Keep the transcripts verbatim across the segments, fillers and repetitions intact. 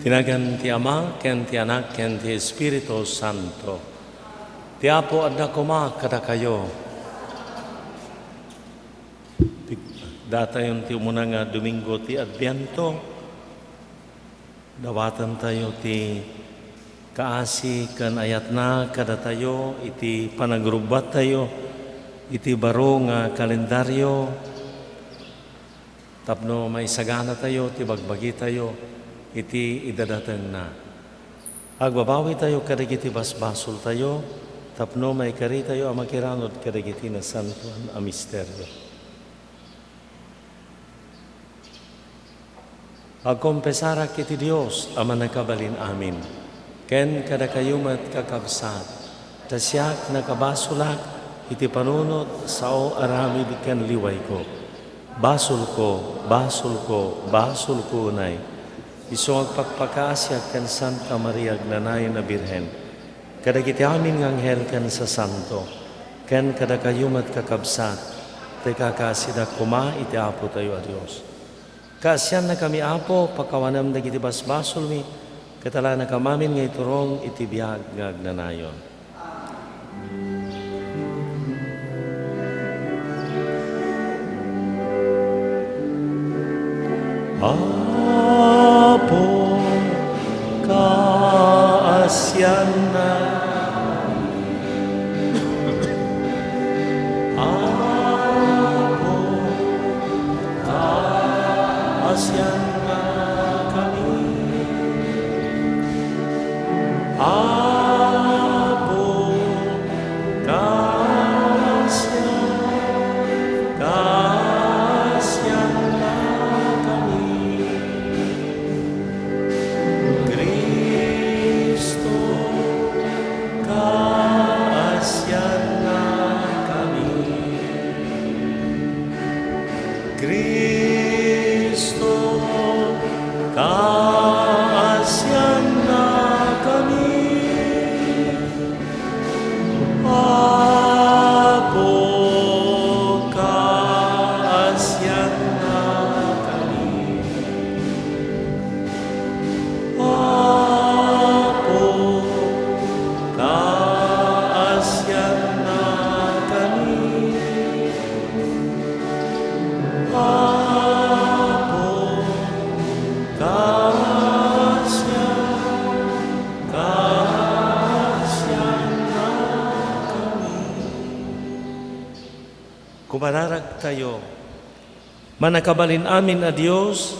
Ti nagan ti Ama, ken ti Anak, ken ti Espiritu Santo. Ti Apo adda koma kadakayo. Datayon ti umuna nga Domingo ti Adviento. Dawatentayo ti kaasi ken ayatna kadatayo iti panagrubbuattayo iti baro nga kalendario. Tapno maisaganatayo ti bagbagitayo iti idadatengna. Agbabawitayo kadagiti basbasoltayo tapno maikaritayo a makiranod kadagiti nasantoan a misterio. Agkonfesarak iti Dios a Mannakabalin-amin, ken kadakayo met, kakabsat, ta siak nakabasolak iti panunot, sao, aramid, ken liwayko. Basolko, basolko, basolko unay. Isu nga agpakpakaasiak ken Santa Maria agnanayon a Birhen, kadagiti amin nga anghel ken sasanto, ken kadakayo met, kakabsat, ta ikakaasidak koma iti Apotayo a Dios. Kaasiannakami, Apo, pakawanem dagiti basbasolmi, ket alanakam amin nga iturong iti biag nga agnanayon. Apo, kaasianna. Apo, kaasiannakami. Apo, kaasian-, kaasiannakami. Cristo, kaasiannakami. Cristo, kaasiannakami. Apo, kaasiannakami. Apo, kaasiannakami. Apo, kaasian-, kaasiannakami. Kumararagtayo. Mannakabalin-amin a Dios,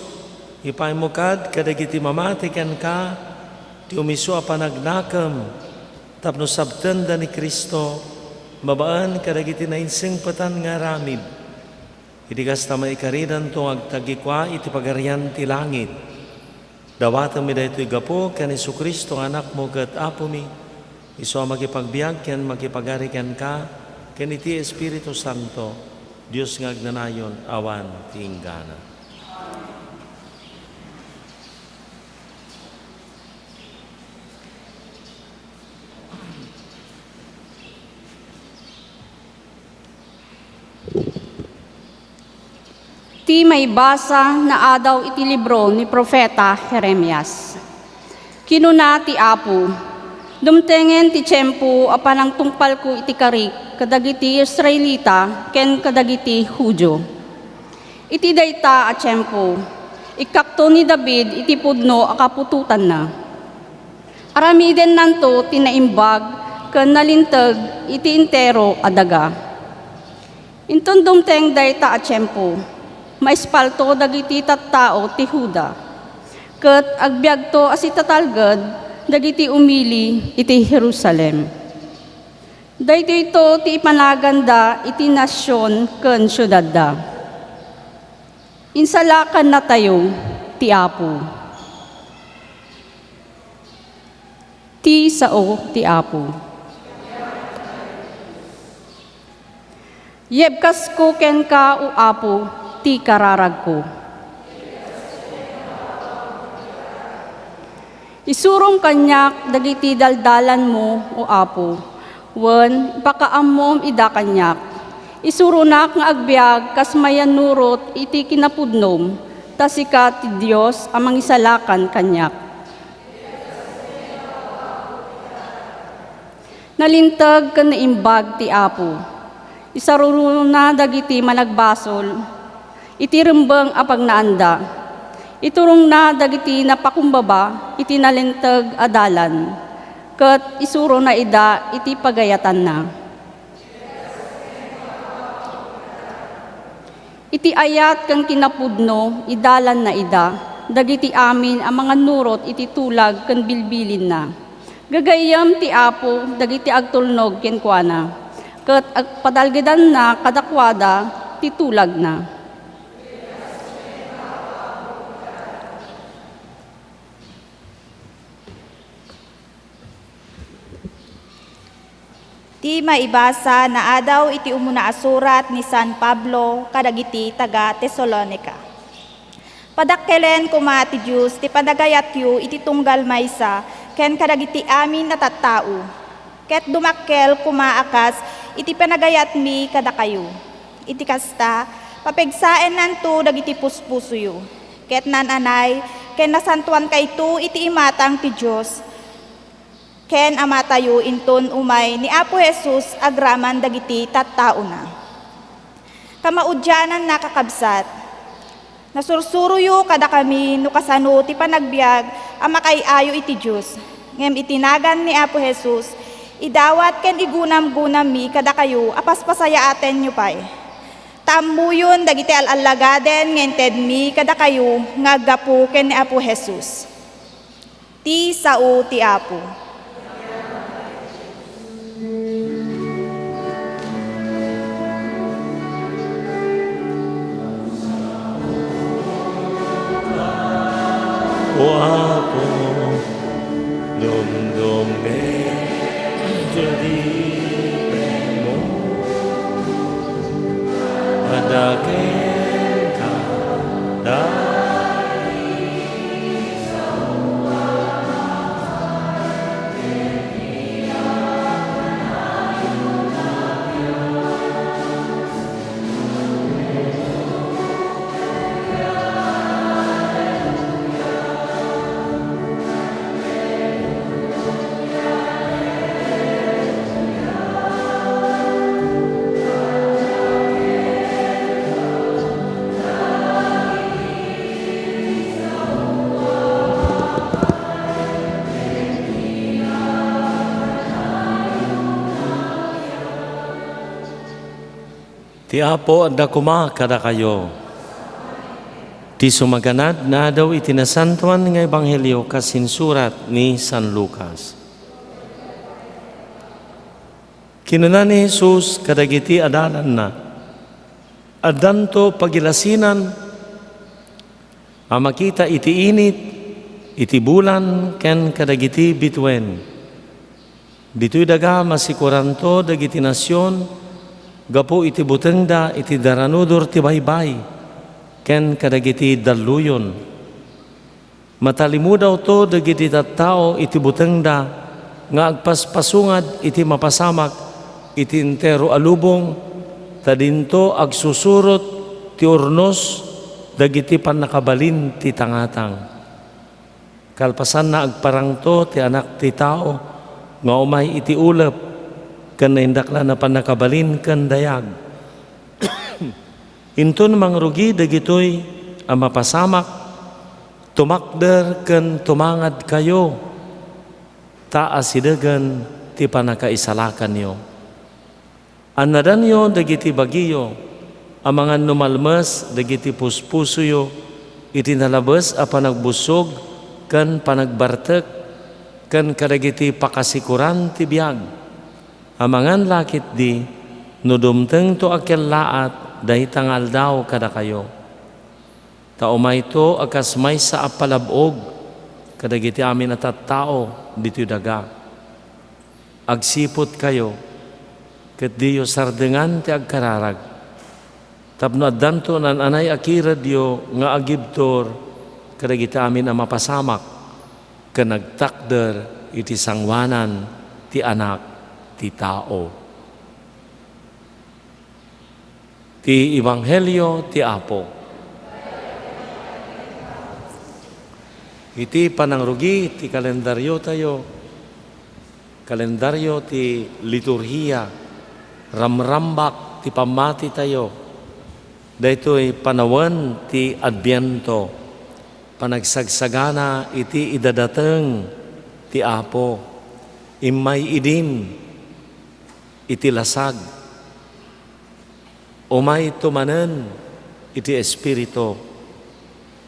ipaymo kad kadagiti mamati kenka ti umisu a panagnakem tapno sabtenda ni Cristo babaen kadagiti nainsengpetan nga aramid. Iti kasta, maikaridanto nga agtagikua iti Pagarian ti langit. Dawatemmi daytoy gapu ken Jesu-Cristo nga Anakmo ket Apomi, isu a makipagbiag ken makipagari kenka ken iti Espiritu Santo, Dios nga agnanayon awan ti inggana. Ti maibasa naadaw iti libro ni Profeta Jeremias. Kinuna ti Apo, "Dumtengen ti tiempo a panangtungpalko iti karik kadagiti Israelita ken kadagiti Judio. Iti dayta a tiempo, ikkakto ni David iti pudno a kaputotanna. Aramidennanto ti naimbag ken nalinteg iti entero a daga." Inton dumteng dayta a tiempo, maispalto dagiti tattao ti Juda, ket agbiagto a sitatalged dagiti umili iti Jerusalem. Daytoyto ti ipanaganda iti nasion ken siudadda. Insalakannatayo ti Apo. Ti sao ti Apo. Yebkasko kenka, O Apo, ti kararagko. Isurom kaniak dagiti daldalanmo, O Apo, wen ipakaammom ida kaniak. Isuronak nga agbiag kas mayannurot iti kinapudnom, ta sika ti Dios a mangisalakan kaniak. Nalinteg ken naimbag ti Apo. Isarurona dagiti managbasol iti rumbeng a pagnaanda. Iturongna dagiti napakumbaba iti nalinteg a dalan, ket isurona ida iti pagayatanna. Iti ayat ken kinapudno, idalanna ida dagiti amin a mangannurot iti tulag ken bilbilinna. Gagayyem ti Apo dagiti agtulnog kenkuana, ket agpadalgedanna kadakuada ti tulagna. Ti maibasa naadaw iti umuna a surat ni San Pablo kadagiti taga-Tesalonica. Padakkelen koma ti Dios ti panagayatyo iti tunggal maysa ken kadagiti amin a tattao, ket dumakkel koma a kas iti panagayatmi kadakayo. Iti kasta, papigsaennanto dagiti puspusoyo, ket naan-anay ken nasantoankayto iti imatang ti Dios ken Amatayo inton umay ni Apo Jesus agraman dagiti tattaona. Kamaudiananna, kakabsat, nasursuroyo kadakami no kasano ti panagbiag a makaay-ayo iti Dios, ngem iti nagan ni Apo Jesus, idawat ken igunamgunammi kadakayo a paspasayaatenyo pay. Ta ammoyon dagiti al-allagaden nga intedmi kadakayo nga aggapu ken ni Apo Jesus. Ti sao ti Apo. O Apo, dumdummi ti dipekmo. Adda kenka, Ti Apo adda koma kadakayo. Ti sumaganad nga adaw iti nasantoan nga ebanghelio kas insurat ni San Lucas. Kinuna ni Jesus kadagiti adalanna, "Addanto pagilasinan a makita iti init, iti bulan, ken kadagiti bituen. Ditoy daga, masikoranto dagiti nasion gapu iti butengda iti daranudor ti baybay ken kadagiti dalluyon. Matalimudawto dagiti tattao iti butengda nga agpaspasungad iti mapasamak iti entero a lubong, ta dinto agsusurot ti urnos dagiti pannakabalin ti tangatang. Kalpasanna, agparangto ti Anak ti Tao nga umay iti ulep ken naindaklan a pannakabalin ken dayag." Inton mangrugi dagitoy a mapasamak, tumakder ken tumangadkayo, ta asidegen ti pannakaisalakanyo. Annadanyo dagiti bagiyo, amangan no malmes dagiti puspusoyo iti nalabes a panagbusog ken panagbartek, ken kadagiti pakasikoran ti biag. Amangan la ketdi no dumtengto a kellaat dayta nga aldaw kadakayo. Ta umayto a kas maysa a palab-og kadagiti amin a tattao ditoy daga. Agsiputkayo, ket diyo sardengan ti agkararag. Tapno addanto naan-anay a kiredyo nga agibtur kadagiti amin a mapasamak ken nagtakder iti sangoanan ti Anak ti Tao. Ti Ebanghelio ti Apo. Iti panangrugi ti kalendariotayo, Kalendario ti liturhia, ramrambak ti pammatitayo. Daytoy panawen ti Adbiento, panagsagsagana iti idadateng ti Apo. Immay idin iti lasag. Umayto manen iti Espiritu.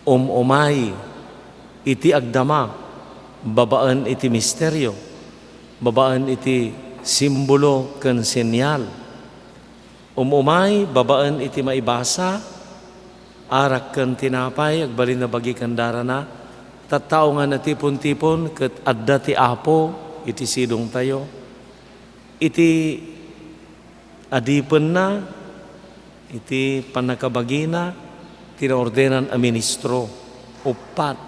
Um-umay iti agdama babaen iti misterio, babaen iti simbolo ken senyal. Um-umay babaen iti maibasa, arak ken tinapay, agbalin a bagi ken darana, tattao nga natipon-tipon ket adda ti Apo iti sidongtayo. Iti adipenna, iti pannakabagina, ti naordenan a ministro, uppat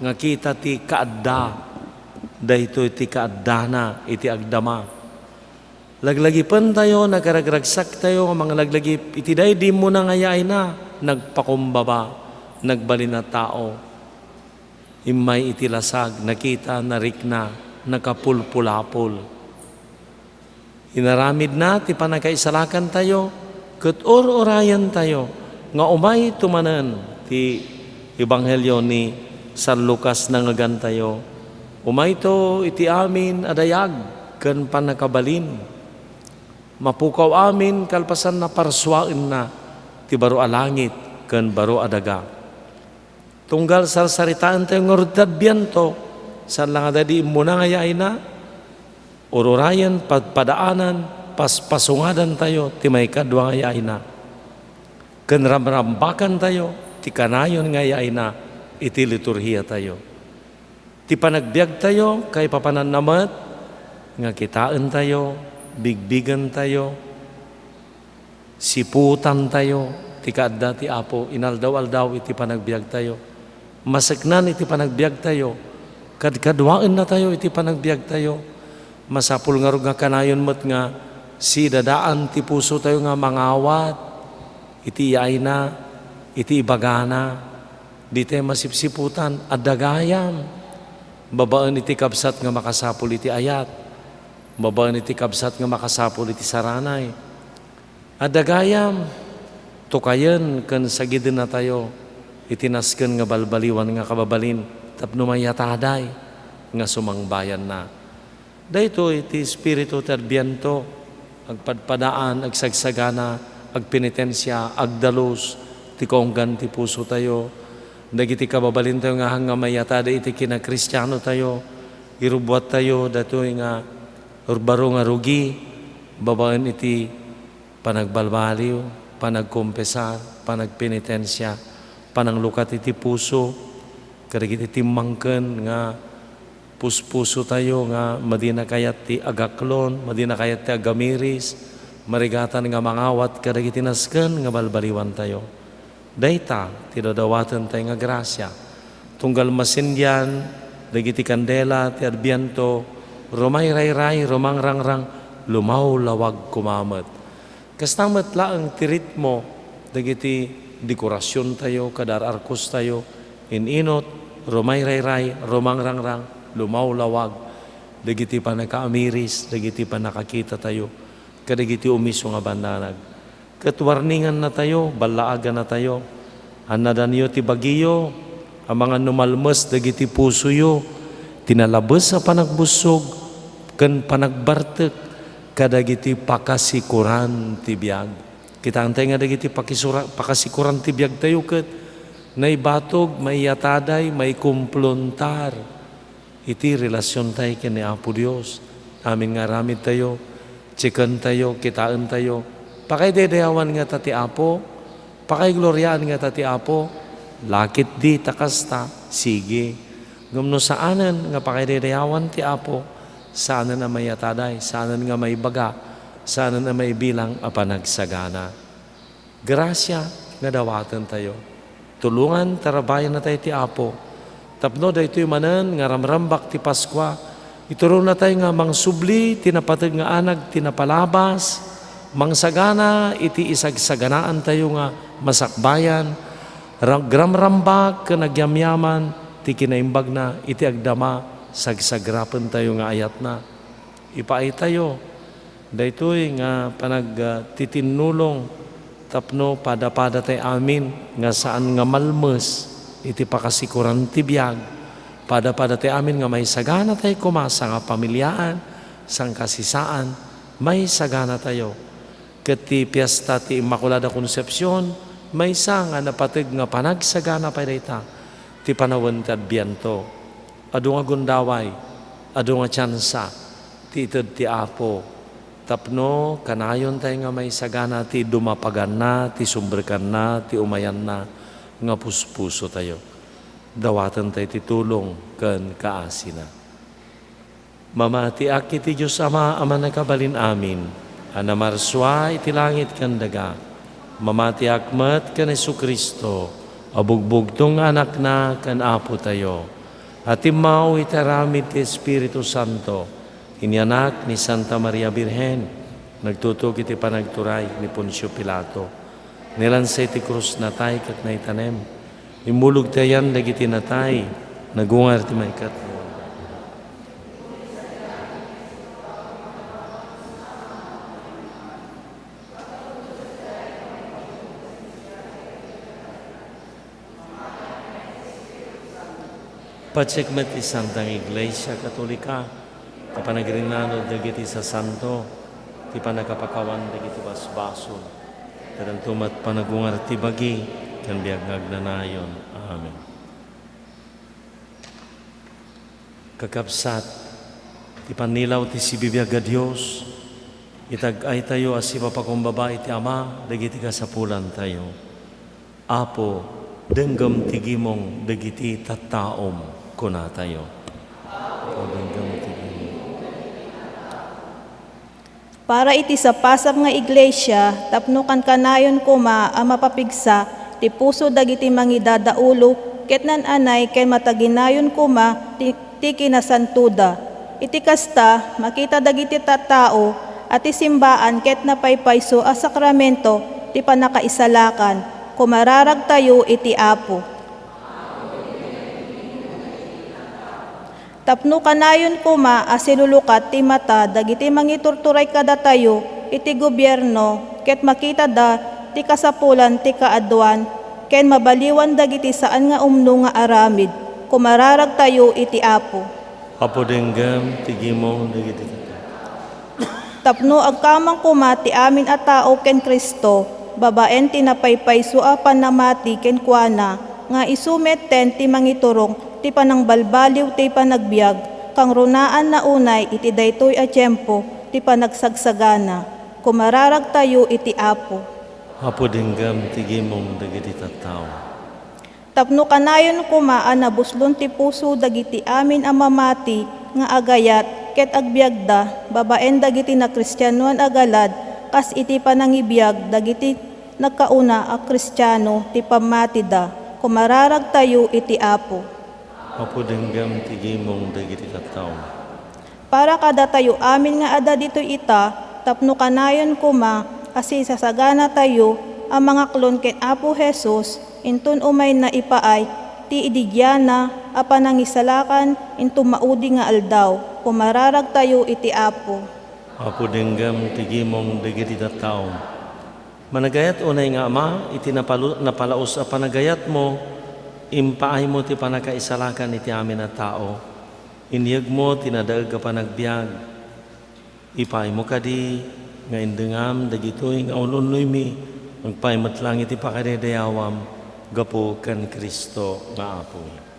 nga kita ti kaadda, daytoy ti kaaddana iti agdama. Laglagipentayo, nagaragragsaktayo nga manglaglagip iti daydi immuna nga yaayna, nagpakumbaba, nagbalin a tao. Immay iti lasag, nakita, narikna, nakapulpulapol. Inaramidna ti pannakaisalakantayo, ket ur-urayentayo nga umayto manen ti Ebanghelio ni San Lucas nangngegantayo. Umayto iti amin a dayag ken pannakabalin. Mapukaw amin kalpasanna parsuaenna ti baro a langit ken baro a daga. Tunggal sarsaritaentayo ngarud ti Adbiento, saan la nga daydi immuna nga yaayna, ururayen, padpadaanan, paspasungadantayo ti maikadua nga yaayna. Ken ramrambakantayo ti kanayon nga yaayna iti liturhiatayo. Ti panagbiagtayo, kaipapananna met nga kitaentayo, bigbigentayo, siputantayo ti kaadda ti Apo inaldaw-aldaw iti panagbiagtayo. Maseknan iti panagbiagtayo, kadkaduaennatayo iti panagbiagtayo. Masapul ngarud nga kanayon met nga sidadaan ti pusotayo nga mangawat iti yaayna, iti ibagana. Ditayo masipsiputan, adda gayam. Babaen iti kabsat nga makasapul iti ayat. Babaen iti kabsat nga makasapul iti saranay. Adda gayam, tukayen ken sagidennatayo iti nasken nga balbaliwan nga kababalin tapno mayataday nga sumangbayanna. Daytoy ti espiritu ti Adbiento, agpadpadaan, agsagsagana, agpenitensia, agdalus ti kaunggan ti pusotayo. Dagiti kababalintayo nga hangga mayataday iti kinakristianotayo, irubbuattayo datoy nga baro nga rugi babaen iti panagbalbaliw, panagkompesar, panagpenitensia, pananglukat iti puso kadagiti timmangken nga puspusotayo nga madina kayat ti agaklon, madina kayat ti agamiris, marigatan nga mangawat kadagiti nasken nga balbaliwantayo. Dayta ti dadawatentayo nga grasia. Tunggal masindian dagiti kandela ti Adbiento, rumayrayray, rumangrangrang, lumawlawag koma met. Kasta met laeng ti ritmo dagiti dekorasiontayo, kada ar-arkostayo, in-inut, rumayrayray, rumangrangrang, lumawlawag dagiti pannakaamiris, dagiti pannakakitatayo, kadagiti umiso nga bannanag. Ket warningannatayo, ballaaganatayo. Annadanyo ti bagiyo, amangan no malmes dagiti pusoyo ti nalabes a panagbussog ken panagbartek kadagiti pakasikoran ti biag. Kitaentay nga dagiti pakisura-, pakasikoran ti biagtayo ket naibatog, maiyataday, maikumpletar iti relasiontay ken ni Apo Dios. Amin nga aramidtayo, checkentayo, kitaentayo. Pakaidaydayawan ngata ti Apo? Pakaigloriaan ngata ti Apo? Lakitdi ta kasta, sige. Ngem no saanen nga pakaidayawan ti Apo, saanen a mayataday, saanen nga maibaga, saanen a maibilang a panagsagana. Grasia nga dawatentayo. Tulongan, tarabayannatayo ti Apo. Tapno daytoy manen nga ramrambak ti Paskua, ituronnatayo nga mangsubli ti napateg nga anag ti napalabas, mangsagana iti isagsaganaantayo nga masakbayan, ra-, agramrambak ken agyamyaman ti kinaimbagna iti agdama, sagsagrapentayo nga ayatna. Ipaaytayo daytoy nga panagtitinnulong tapno pada-pada tay amin nga saan nga malmes iti pakasikoran ti biag. Pada-pada tay amin nga maisagana tay koma sangapamiliaan, sangkasisaan, maisagana tayo. Ket ti Fiesta ti Inmaculada Concepcion, maysa nga napateg nga panagsagana pay dayta ti panawen ti Adbiento. Adu nga gundaway, adu nga tiansa ti ited ti Apo tapno kanayon tayo nga maisagana ti dumapaganna, ti sumbrekanna, ti umayanna nga puspuso tayo. Dawaten tayo ti tulong ken kaasina. Mamatiak iti Dios Ama a Mannakabalin Amin, a namarsua iti langit ken daga. Mamatiak met ken Jesu-Cristo a bugbugtong nga Anakna ken Apotayo, a timmaw iti aramid ti Espiritu Santo, inianak ni Santa Maria Birhen, nagtutog iti panagturay ni Poncio Pilato, nilansa iti krus, natay ket naitanem. Immulog ti ayan dagiti natay, nagungar ti maikatlo. Patiek met ti Santa nga Iglesia Katolika, ti panagrinano dagiti sasanto, ti pannakapakawan dagiti basbasol, ket inton met panagungar ti bagi ken biag nga agnanayon. Amen. Kakabsat, ti pannilaw ti sibibiag a Dios, itag-aytayo a sipapakumbaba iti Ama dagiti kasapulantayo. Apo, denggem ti gimong dagiti tattaom, kunatayo. Apo, denggem ti gimong. Para iti sapasap nga iglesia, tapno kankanayon koma a mapapigsa ti puso dagiti mangidadaulo ket naan-anay ken mataginayon koma ti, ti kinasantoda. Iti kasta, makita dagiti tattao a ti simbaan ket napaypayso a sakramento ti pannakaisalakan. Kumararagtayo iti Apo. Tapno kanayon koma a silulukat ti mata dagiti mangiturturay kadatayo iti gobierno ket makitada ti kasapulan ti kaaduan ken mabaliwan dagiti saan nga umno nga aramid, kumararagtayo iti Apo. Apo, denggem ti gimong dagiti tattao. Tapno agkamang koma ti amin a tao ken Cristo, babaen ti napaypayso a pannamati kenkuana, nga isu metten ti mangiturong ti panangbalbaliw ti panagbiag, kangrunaanna unay iti daytoy a tiempo ti panagsagsagana. Kumararagtayo iti Apo. Apo, denggem ti gimong dagiti tattao. Tapno kanayon koma a nabuslon ti puso dagiti amin a mamati nga agayat ket agbiagda babaen dagiti nakristianoan a galad kas iti panangibiag dagiti nagkauna a Kristiano ti pammatida, kumararagtayo iti Apo. Apo, denggem ti gimong dagiti tattao. Para kadatayo amin nga adda ditoy ita, tapno kanayon koma a sisasaganatayo a mangaklon ken Apo Jesus, inton umayna ipaay ti ididiana a panangisalakan inton maudi nga aldaw, kumararagtayo iti Apo. Apo, denggem ti gimong dagiti tattao. Managayat unay nga Ama, iti napalu-, napalaos a panagayatmo, impaaymo ti pannakaisalakan iti amin a tao. Inyegmo ti nadaeg a panagbiag. Ipaaymo kadi nga indengam dagitoy nga un-unnoymi, agpay met laeng iti pakadaydayawam gapu ken Cristo nga Apomi.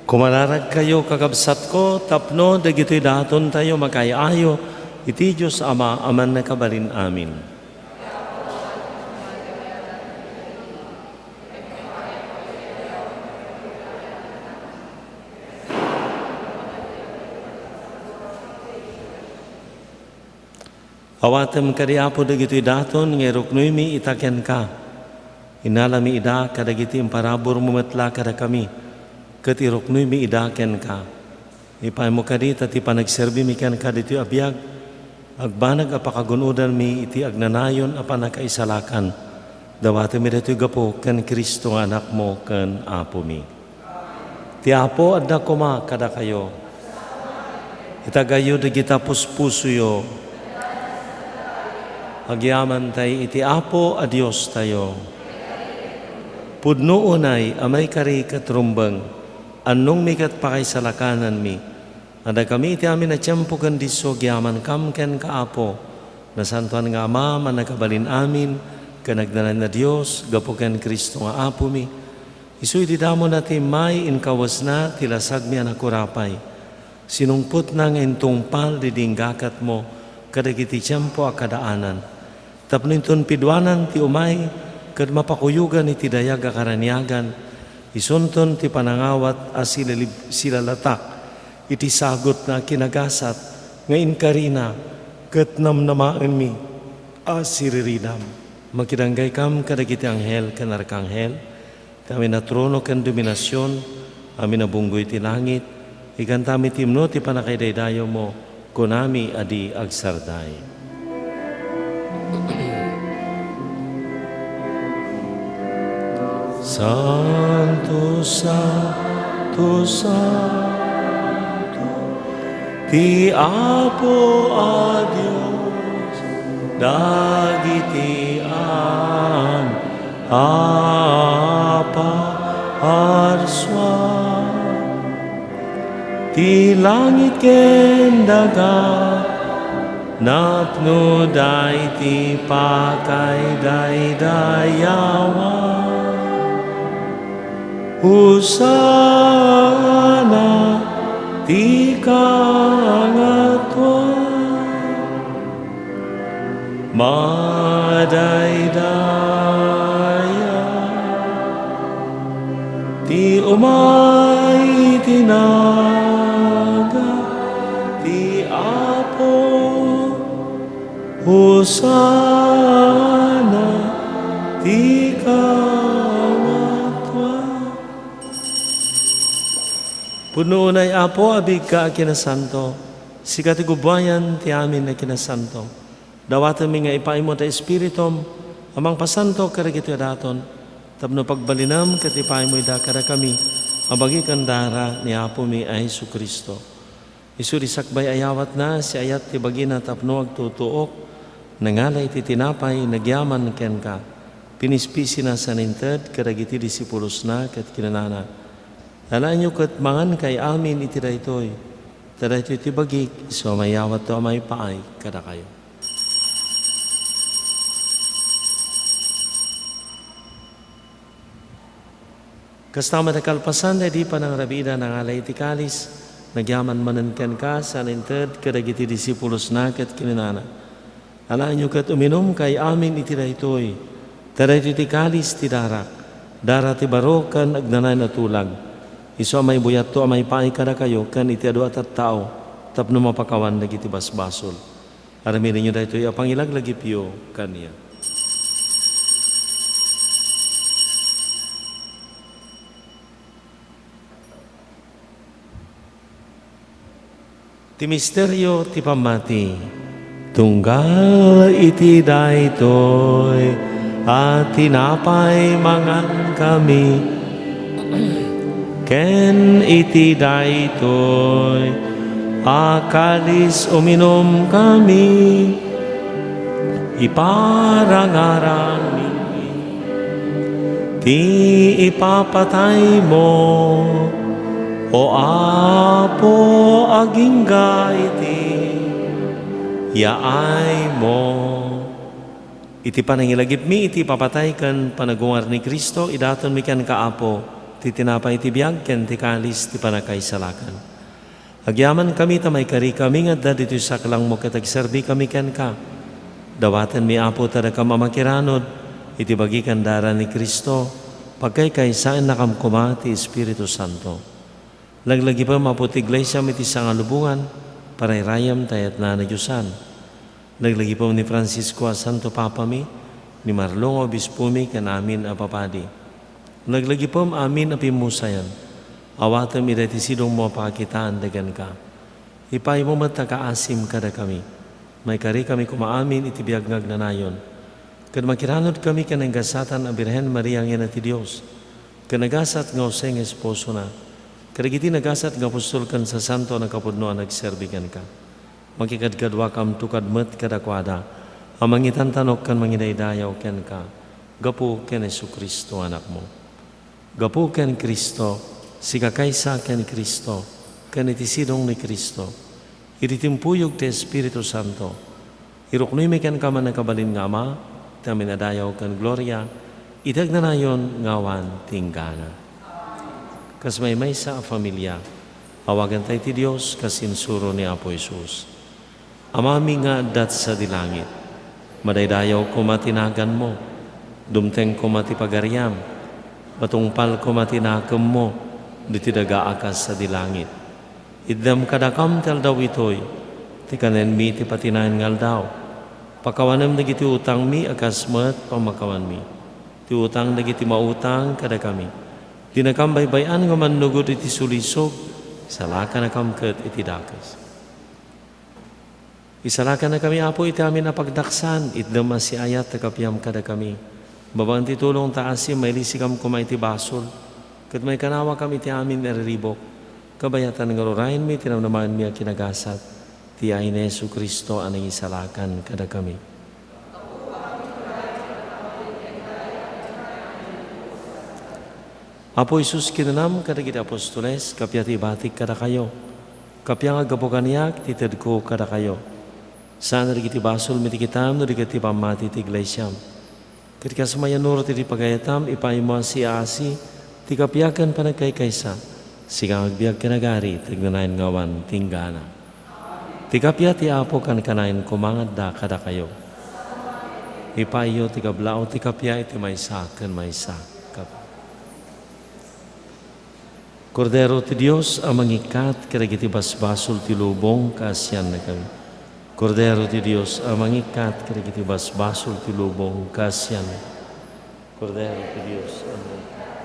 Kumararagkayo, kakabsatko, tapno dagitoy datontayo makaay-ayo iti Dios Ama a Mannakabalin-amin. Awatem kadi, Apo, dagitoy daton nga iruknoymi ita kenka. Innalami ida kadagiti imparaburmo met la kadakami, ket iruknoymi ida kenka. Ipaaymo kadi ta ti panagserbimi kenka ditoy a biag, agbanag a pakagun-odanmi iti agnanayon a pannakaisalakan. Dawatemi daytoy gapu ken Cristo nga Anakmo ken Apomi. Ti Apo adda koma kadakayo. Itagayo dagita puspusoyo. Agyamantay iti Apo a Diostayo. Pudno unay a maikari ket rumbeng, annongmi ket pakaisalakananmi. Adda kami iti amin a tiempo ken disso agyamankam kenka, Apo, Nasantoan nga Ama, Mannakabalin-amin, ken agnanayon a Dios, gapu ken Cristo nga Apomi. Isu idi damona ti immay, inkawesna ti lasagmi a nakurapay. Sinungpotna nga intungpal didi inggakatmo kadagiti tiempo a kadaanan. Tapno inton piduanan ti umay ket mapakuyogan iti dayag a karaniagan, isunton ti panangawat a silalib-, silalatak iti sagutna a kinagasat nga inkarina ket namnamaenmi a siriridam. Makidanggaykan kadagiti anghel ken arkanghel, ti amin a trono ken dominasion, amin a bunggoy ti langit, ikantami ti imno ti pannakaidaydayawmo, kunami a di agsarday. Santo, Santo, Santo, ti Apo a Dios, dagiti an-, a paarsuan. Ti langit ken daga, napnoda iti pakaidaydayawan. Hosanna ti kangatoan. Madaydaya ti umay iti nagan ti Apo. Hosanna ti kangatoan. Pudno unay, Apo, a biigka a kinasanto. Sika ti gubbuayan ti amin a kinasanto. Dawatenmi nga ipaaymo ti Espiritum a mangpasanto kadagitoy a daton, tapno pagbalinem ket ipaaymo ida kadakami a bagi ken dara ni Apomi a Jesu-Cristo. Isu ti sakbay a yawatna, siayat ti bagina tapno agtutuok, nangala iti tinapay, nagyaman kenka. Pinispisina saan inted kadagiti disipulosna ket kinunana, "Alaenyo ket mangankay amin iti daytoy, ta daytoy ti bagik, isu a mayawatto a maipaay kadakayo." Kasta met a kalpasan daydi panangrabiida, nangala iti kalis, nagyaman manen kenka, saan inted kadagiti disipulosna ket kinunana, "Alaenyo ket uminumkay amin iti daytoy, ta daytoy ti kalis ti darak, dara ti baro ken agnanayon a tulag. Isu a maibuyatto a maipaay kadakayo ken iti adu a tattao tapno mapakawan dagiti basbasol." Aramidenyo daytoy a pangilaglagipyo kaniak. Ti misterio ti pammati. Tunggal iti daytoy a tinapay mangankami, ken iti daytoy a kalis uminumkami, iparangaranmi ti ipapataymo, O Apo, agingga iti yaaymo. Iti panangilagipmi iti ipapatay ken panagungar ni Cristo, idatonmi kenka, Apo, ti tinapay ti biag ken ti kalis ti pannakaisalakan. Agyamankami ta maikarikami nga adda ditoy saklangmo ket agserbikami kenka. Dawatenmi, Apo, ta dakam a makiranod iti bagi ken dara ni Cristo, pagkaykaysaennakam koma ti Espiritu Santo. Laglagipem, Apo, ti Iglesiam iti sangalubongan, parayrayam ta yatna nadiosan. Laglagipem ni Francisco a Santo Papami, ni Marlon a Obispomi, ken amin a papadi. Laglagipem amin a pimmusayan. Awatem ida iti sidongmo a pakakitaanda kenka. Ipaymo met a kaasim kadakami. Maikarikami koma amin iti biag nga agnanayon. Ket makiranudkami ken nagasatan a Birhen Maria nga Ina ti Dios, ken nagasat nga Jose nga esposona, kadagiti nagasat nga apostol ken sasanto a nakapudno a nagserbi kenka. Makikadkaduakamto kad met kadakuada a mangitantanok ken mangidaydayaw kenka, gapu ken Jesu-Cristo, Anakmo. Gapu ken Cristo, sika kaysa ken Cristo, ken iti sidong ni Cristo, iti timpuyog ti Espiritu Santo, iruknoymi kenka, Mannakabalin nga Ama, ti amin a dayaw ken gloria, iti agnanayon nga awan ti inggana. Kas maymaysa a familia, awaganta iti Dios kas insuro ni Apo Jesus. Amami nga adda sadi langit, madaydayaw koma ti naganmo, dumteng koma ti pagariam, matungpal koma ti nakemmo ditoy daga a kas sadi langit. Itdem kadakam ti aldaw itoy ti kanenmi ti patinayan nga aldaw. Pakawanem dagiti utangmi a kas met pamakawanmi ti utang dagiti mautang kadakami. Dinakam baybay-an nga mannugod iti sulisog, salakanakam ket iti dakes. Isalakannakami, Apo, iti amin a pagdaksan, itdem a siayat ta kapiam kadakami. Babaen ti tulong ta asim, mailisikam koma iti basol, ket maikanawakam iti amin a riribuk. Kabayatan nga rurayenmi ti namnamaenmi a kinagasat, ti yaay ni Jesu-Cristo a nangisalakan kadakami. Apo Jesus, kinunam kadagiti apostoles, kappia ti ibatik kadakayo. Kappia nga aggapu kaniak ti tedko kadakayo. Saan dagiti basolmi ti kitam no di ket ti pammati ti iglesiam. Ket kas mayanur ti pagayatam, ipaymo a siaasi ti kappia ken panagkaykaysa, sika nga agbiag ken agari, ti agnanayon nga awan ti inggana. Ti kappia ti Apo kankanayon koma nga adda kadakayo. Ipayyo ti kablaaw ti kappia iti maysa ken maysa. Kap- Kordero ti Dios a mangikkat kadagiti basbasol ti lubong, kaasiannakami. Kordero ti Dios a mangikkat kadagiti basbasol ti lubong, kaasian. Kordero ti Dios a mangikkat.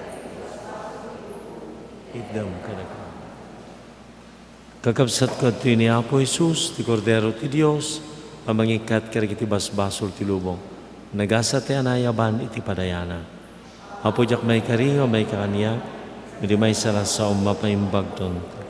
Itdem kadakami. Kakabsatko, adtoy ni Apo Jesus, ti Kordero ti Dios, a mangikkat kadagiti basbasol ti lubong. Nagasat ti anayaban iti padayana. Apo, diak maikari nga maikakaniak, no di maysa la saom mapaimbagton.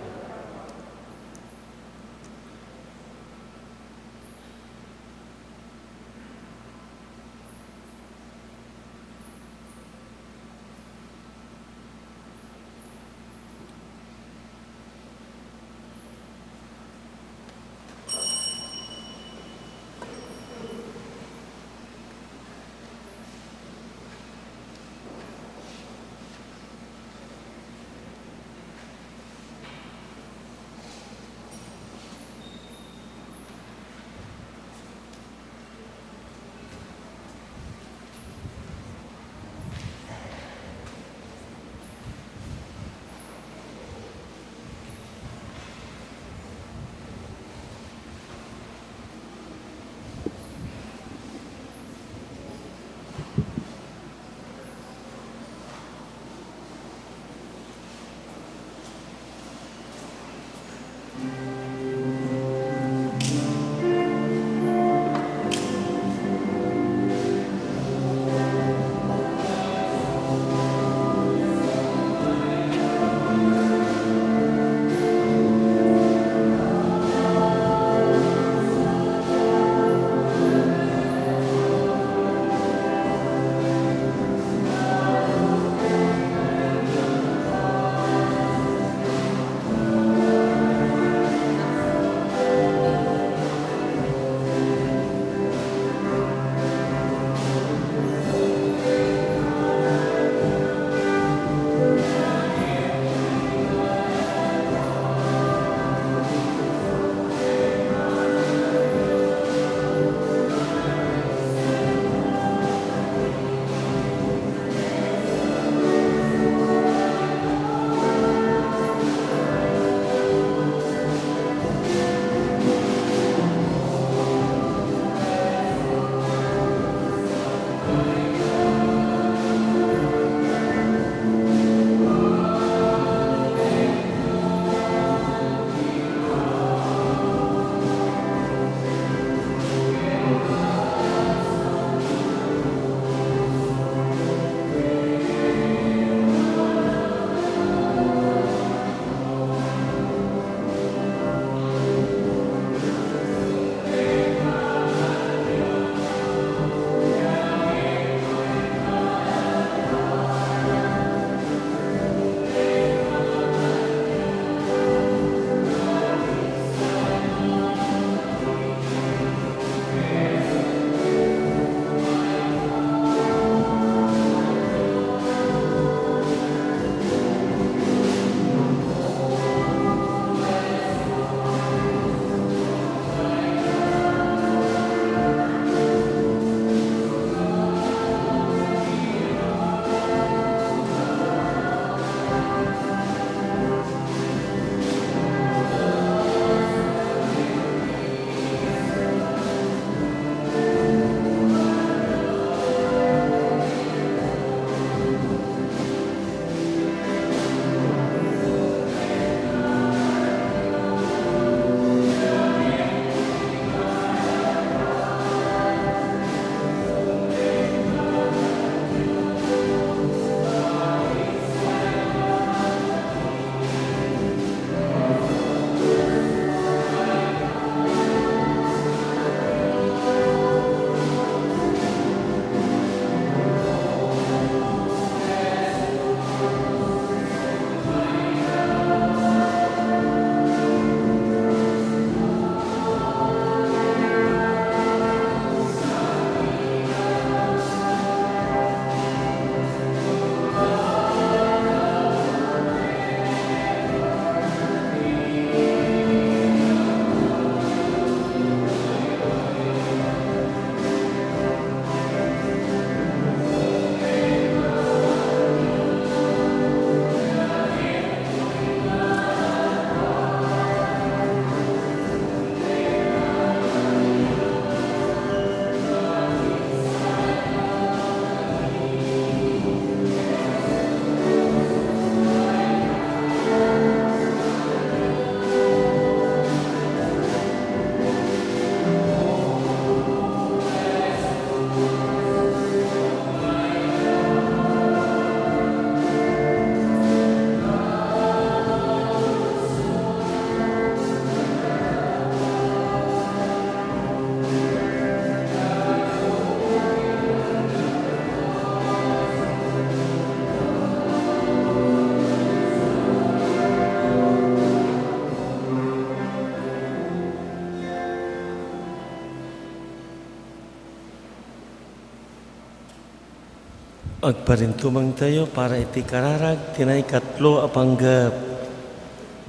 Agparintumengtayo para iti kararag ti naikatlo a panggep.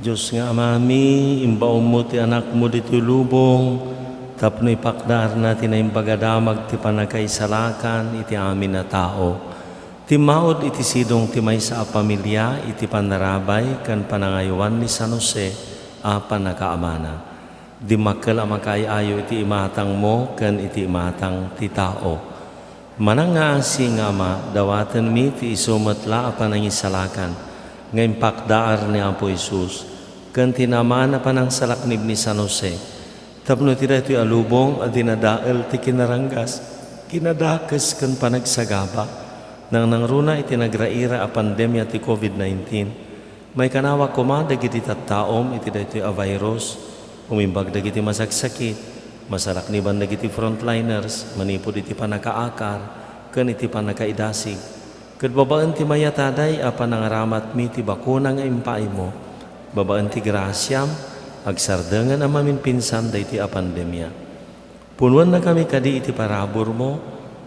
Dios nga Amami, imbaonmo ti Anakmo ditoy lubong tapno ipakdaarna ti Naimbag a Damag ti pannakaisalakan iti amin a tao. Timmaud iti sidong ti maysa a pamilia iti pannarabay ken panangayowan ni San Jose a pannakaamana. Dimmakkel a makaay-ayo iti imatangmo ken iti imatang ti tao. Manangngaasi nga Ama, dawatenmi ti isu met la a panangisalakan nga impakdaar ni Apo Jesus ken ti naaman a panangsalaknib ni San Jose, tapno iti daytoy a lubong a dinadael ti kinaranggas, kinadakes ken panagsagaba, nangnangruna iti nagraira a pandemia ti covid nineteen, Maikanawa koma dagiti tattaom iti daytoy a virus, umimbag dagiti masaksakit, masalakniban dagiti frontliners manipud iti pannakaakar ken iti pannakaidasig. Ket babaen ti mayataday a panangaramatmi ti bakuna nga impaaymo, babaen ti grasiam, agsardengen a mamimpinsan daytoy a pandemia. Punowennakami kadi iti paraburmo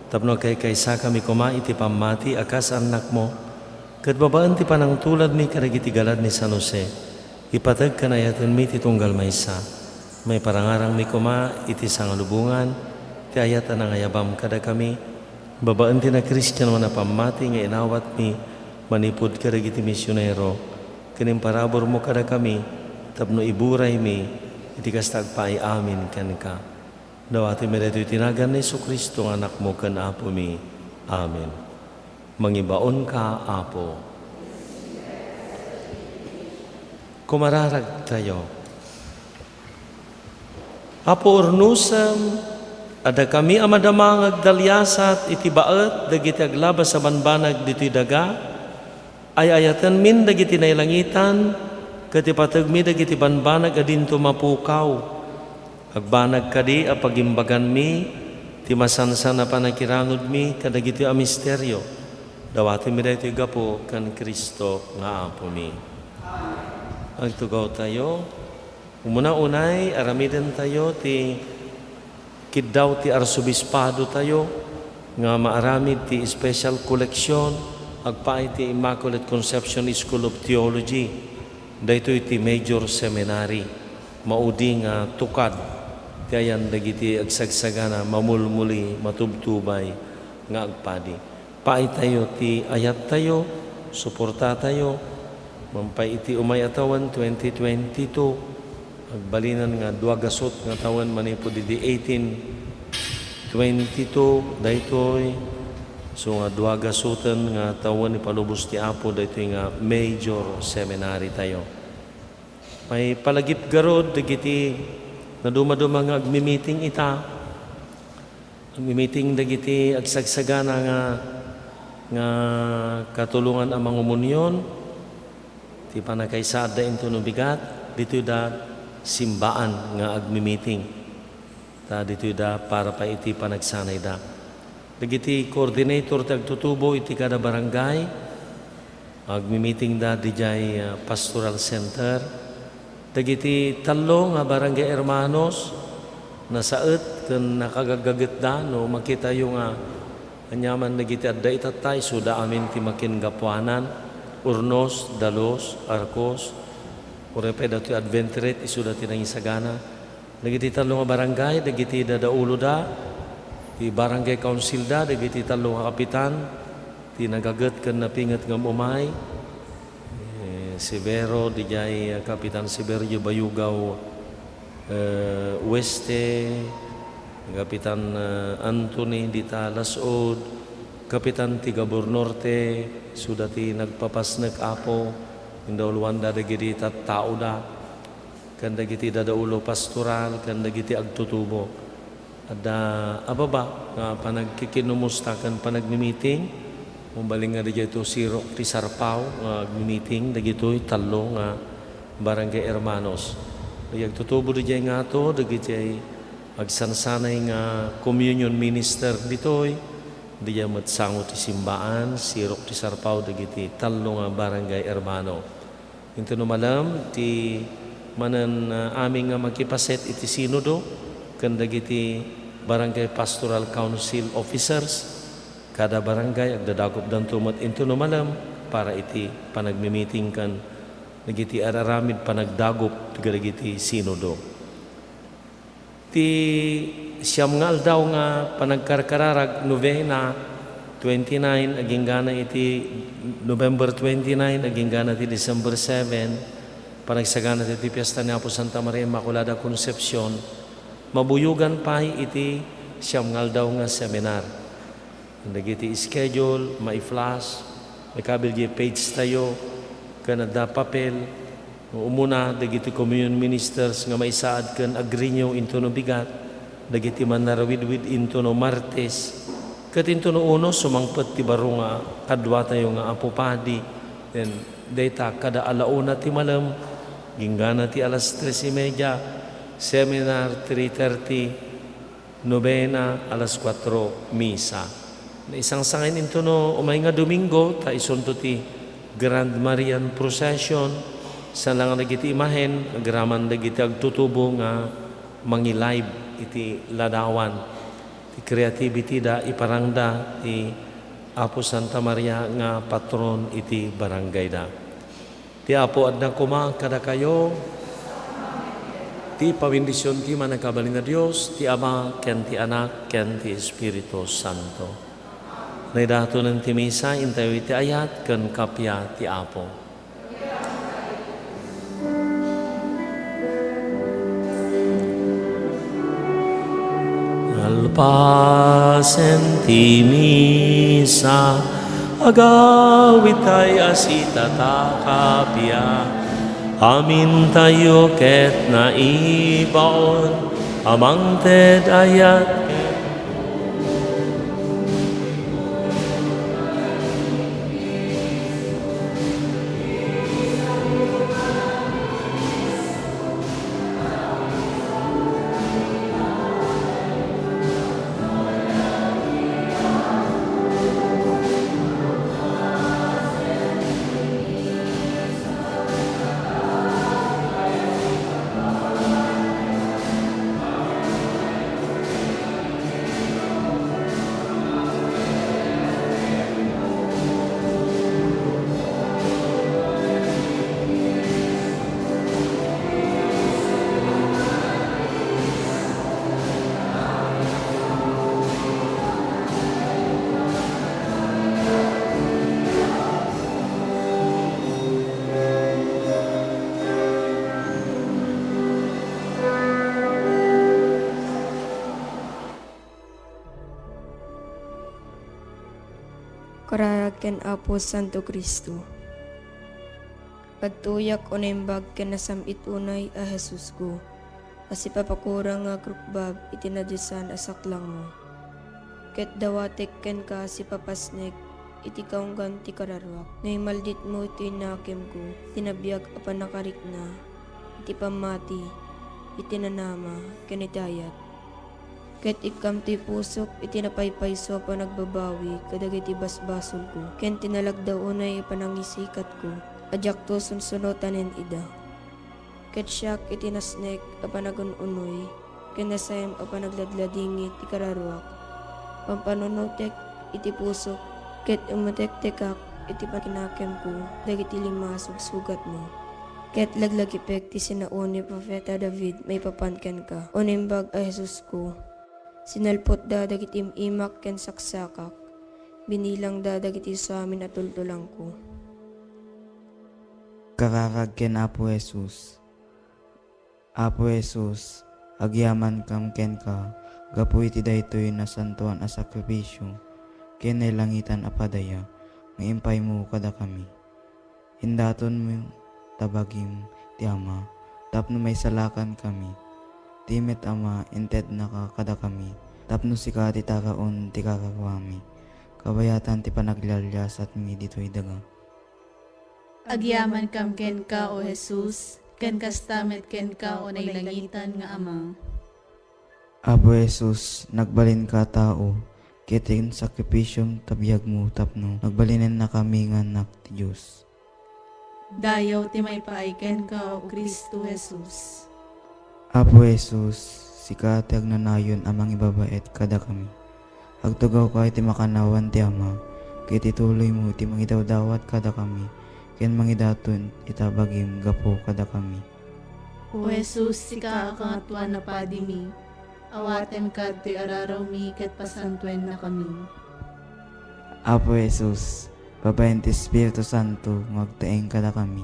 tapno agkaykaysakami koma iti pammati a kas annakmo, ket babaen ti panangtuladmi kadagiti galad ni San Jose, ipateg ken ayatenmi ti tunggal maysa. Maiparangarangmi koma iti sangalubongan ti ayat a nangayabam kadakami, babaen ti nakristiano a pammati nga inawatmi manipud kadagiti misionero, ken imparaburmo kadakami tapno iburaymi iti kasta agpaay amin kenka. Dawatenmi daytoy iti nagan ni Jesu-Cristo nga Anakmo ken Apomi. Amen. Mangibaonka, Apo. Kumararagtayo. Apo, urnosem a dakami a madama nga agdaliasat iti baet dagiti aglabas a banbanag ditoy daga, ay-ayatenmin dagiti nailangitan, ket ipategmi dagiti banbanag a dinto mapukaw. Agbanag kadi a pagimbaganmi ti masansan a panakiranudmi kadagitoy a misterio. Dawatenmi daytoy gapu ken Cristo nga Apomi. Agtugawtayo. Umuna unay, aramidentayo ti kiddaw ti arsobispadotayo nga maaramid ti special collection agpaay ti Immaculate Conception School of Theology. Daytoy ti Major Seminary. Maudi nga tukad ti ayan dagiti agsagsagana, mamulmuli, matubtubay nga agpadi. Paaytayo ti ayattayo, suportatayo. Mangpay iti umay a tawen, twenty twenty-two, agbalinen nga dua gasut nga tawen manipud idi eighteen twenty-two daytoy. So nga dua gasuten nga tawen ipalubos ti Apo daytoy nga major seminary tayo. Maipalagip garud dagiti nadumaduma nga agmi-meeting ita. Agmi-meeting dagiti agsagsagana nga, nga katulongan a mangumunion. Ti pannakaisaadda intono bigat, ditoyda simbaan nga agmi-meeting. Ta ditoyda para pay iti panagsanayda. Dagiti coordinator ti agtutubo iti kada barangay, agmi-meetingda didiay, ah, Pastoral Center. Dagiti tallo nga barangay hermanos, nasaet ken nakagaggagetda no makitayo nga aniaman dagiti adda itatta, isuda amin ti makingapuanan, Hornos, Dalos, Arcos, uray pay datoy Adventirate, isuda ti nangisagana. Dagiti tallo nga barangay, dagiti dadauloda, ti barangay councilda, dagiti tallo nga kapitan, ti nagaget ken napinget ngem umay. Eh, Severo, didiay, eh, Kapitan Severio Bayugaw, eh, Oeste, Kapitan, eh, Anthony dita Lasud, Kapitan ti Gabor Norte, isuda ti nagpapasnek, Apo, indauloanda dagiti tattaoda. Ken dagiti dadaulo pastoral, ken dagiti agtutubo. Adda a baba nga panagkikinumusta ken panagmi-meeting. Umbalin nga didiay to sirok ti Sarpao nga agmi-meeting dagitoy tallo nga barangay hermanos. Dagiti agtutubo didiay ngato, dagiti agsansanay nga communion minister ditoy, didiay met sango ti simbaan, sirok ti Sarpao dagiti tallo nga barangay hermano. Intono malem ti manen, ah, amin nga makipaset iti sinodo ken dagiti Barangay Pastoral Council officers Kada barangay, agdadagupdanto met intono malem para iti panagmimiting ken dagiti ar-aramid panagdagup kadagiti sinodo. Ti siam nga aldaw nga panagkarkararag, novena, twenty-nine agingga iti November twenty-nine agingga ti December seven, panagsagana ti fiesta ni Apo Santa Maria Immaculada Concepcion, mabuyogan pay iti siam nga aldaw nga seminar. Dagiti schedule, mai-flash, maikabil iti page tayo, ken adda papel, umuna dagiti communion ministers nga maisaad ken agrenew intono bigat, dagiti mannarawidwid intono Martes, ket intono Unos, sumangpet ti baro nga kaduatayo nga Apo Padi, then dayta kada ala una ti malem, agingga ti alas tres y media, seminar, three thirty, novena, alas kuatro, misa. Naisangsangen intono umay nga Domingo, ta isunto ti Grand Marian Procession, saan la nga dagiti imahen, agraman dagiti agtutubo nga mangi-live iti ladawan. Ti creativity da, iparangda ti Apo Santa Maria nga patron iti barangay da. Ti Apo adda koma kadakayo. Ti pabendision ti Mannakabalin a Dios, ti Ama, ken ti Anak, ken ti Espiritu Santo. Naidatonen ti misa, intayo iti ayat ken kappia ti Apo. Nalpasen ti misa, agawidtay a sita ta kappia. Amintayo ket naibaon a mangted ayat ken Kararag ken Apo Santo Cristo. Agtuyak o naimbag ken nasam-it unay a Jesusko, a sipapakurang nga agrukbab iti nadiosan a saklangmo. Ket dawatek kenka a sipapasnek iti kaunggan ti kararuak. No imalditmo ti nakemko, ti nabiag a pannakarikna, iti pammati, iti nanama, ken iti ayat. Ket ikkam ti pusok iti napaypayso a panagbabawi kadagiti basbasolko, ken ti nalagda unay a panangisikatko a diakto sunsunotanen ida. Ket siak iti nasnek a panagun-unoy ken nasayam a panagladladingit ti kararuak, pampanunotek iti pusok, ket imutektekak iti pakinakemko dagiti lima a sugsugatmo. Ket laglagipek ti sinao ni Profeta David maipapan kenka, o Naimbag a Jesusko. Sinalputda dagiti im-imak ken saksakak, binilangda dagiti samin a tultulangko. Kararag ken Apo Jesus. Apo Jesus, agyamankam kenka gapu iti daytoy nasantoan a sakrifisio ken nailangitan a padaya nga impaymo kadakami. Indatonmo ta bagim ti Ama tapno maisalakankami. Ti met Ama, intednaka kadakami tapno sika ti taraon ti kararuami. Kabayatan ti panaglialiasatmi ditoy daga. Agyamankam kenka, O Jesus, ken kasta met kenka, O nailangitan nga Ama. Apo Jesus, nagbalinka a tao, ket insakripisom ta biagmo tapno nagbalinennakami nga annak ti Dios. Dayaw ti maipaay kenka, O Cristo Jesus. Apo Jesus, sika ti agnanayon a mangibabaet kadakami. Agtugawka iti makannawan ti Ama, ket ituloymo ti mangidawdawat kadakami, ken mangidaton ita bagim gapu kadakami. O Jesus, sika a Kangatuan a Padimi, awatenka ditoy ararawmi ket pasantuennakami. Apo Jesus, babaen ti Espiritu Santo nga agtaeng kadakami,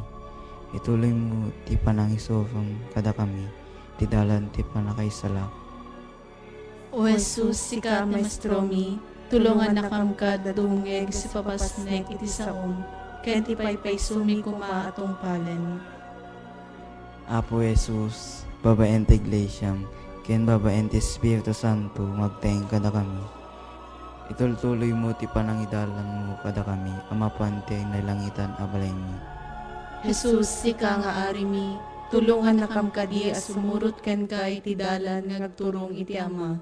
ituloymo ti panangisurom kadakami, ti dalan ti pannakaisalak. O Jesus, sika ti maestromi, tulongannakam kad dumngeg iti papasnek iti saom, ken ti paypaysomi koma a tungpalen. Apo Jesus, babaen ti Iglesiam, ken babaen ti Espiritu Santo, nga agtaeng kadakami. Itultuloymo ti panangidalanmo kadakami a mapan ti nailangitan a balaymi. Jesus, sika nga Arimi, tulongannakam kadi a sumurot kenka iti dalan nga agturong iti Ama.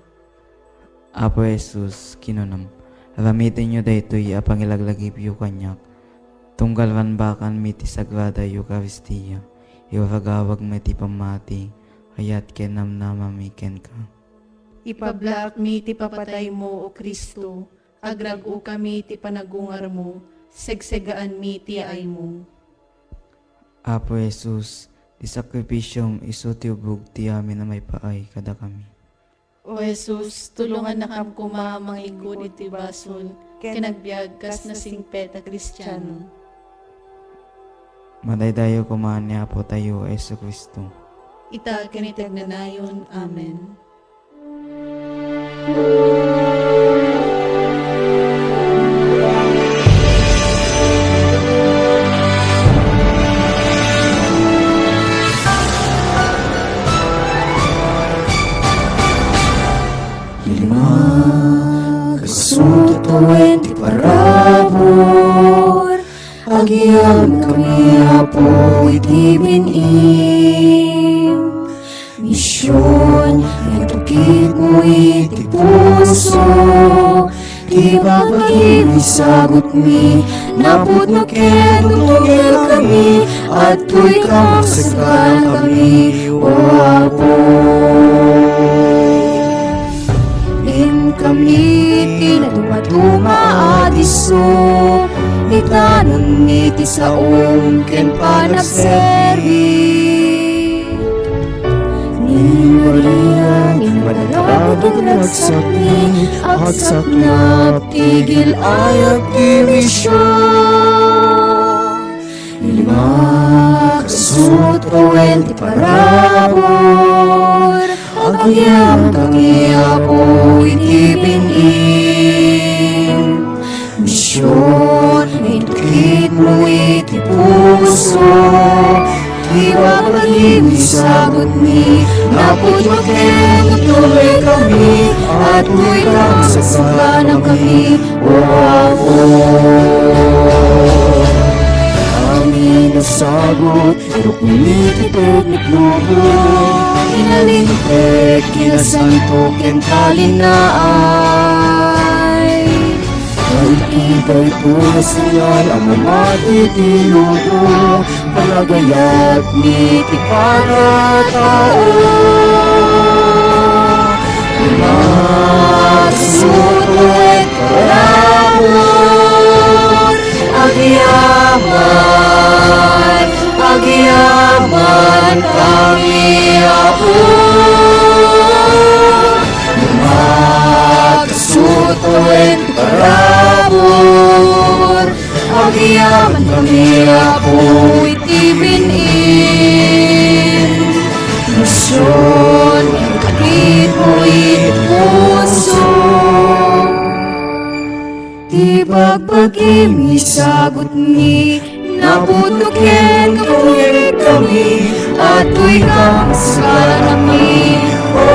Apo Jesus, kinunam, aramitenyo daytoy a pangilaglagipyo kaniak, tunggal rambakanmi ti Sagrada Eukaristia, iragawagmi ti pammati, ayat ken namnamami kenka. Ipablaakmi ti papataymo, O Cristo, agrag-okami ti panagungarmo, segsegaanmi ti yaaymo. Apo Jesus, ti sakrifisiom isu ti ubog ti amin a maipaay kadakami. O Jesus, tulongannakam koma a mangikkud iti basol ken agbiag kas nasingpet a Kristiano. Madaydayaw koma ni Apotayo a Jesu-Cristo. Ita ken iti agnanayon. Amen. Limakasut tawen ti parabur, agyamankami, Apo, iti bin-im. Mision, itukitmo iti puso, ti babagim isagutmi, napudno ken tutulongkami, adtoy ka magsagana kami, O Apo. Inkami ti nadumaduma a disso, itanonmi ti saom ken panagserbi. Ni Maria, ni Maria, nagsakni, agsaknap ti gil-ayat ti mision. Limakasut tawen ti parabur, agyamankami, Apo, iti bin-im. Mision, itukitmo iti puso, ti babagim isagutmi, napudno ken tutulongkami, adtoy ka magsagana kami, O Apo. Amin a sagut, iruknomi ti teknik lubo, inalinteg, kinasanto, ken talinaay. Iti daytoy a sanian a mamati ti lubo, panagayat ni ti pangatao. Masuroy parabur, agyaman, agyaman kami, Apo. Masuroy parabur, agyamankami, Apo, iti bin-im. Mision, itukitmo iti puso. Ti bagbagim isagutmi, napudno ken kami, adtoy ka magsagana kami, O